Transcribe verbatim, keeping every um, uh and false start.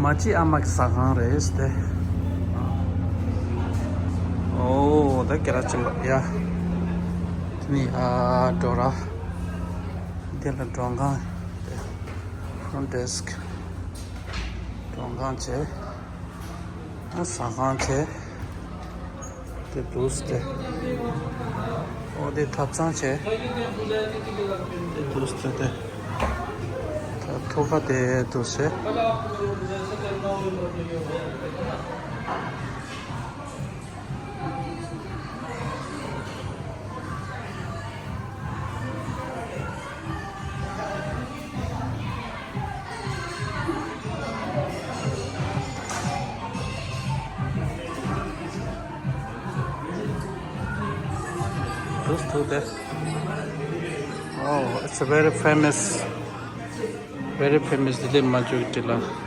ཨ་ཅེ་ཨ་མ་གི་ཟ་ཁང་རེད་དེ། ཨོ་ད་སྐད་གྲགས་ཆེན་པོ་ཡ། དེ་ནི་ཨ་འགྲོ་ར། འདི་ལ་མགྲོན་ཁང་། དེ་front desk། མགྲོན་ཁང་བྱས། ཨ་ཟ་ཁང་བྱས། དེ་འདུག་སྟེ། ཨོ་དེ་ཐབ་ཚང་བྱས། དེ་འདུག་སྟེ་དེ། ད་ཐོག་ཁ་དེ་འདུག་སྟེ། Those two there. Oh, it's a very famous, very famous. དེ་ལས་མ་འཇུག་དེ་ལ།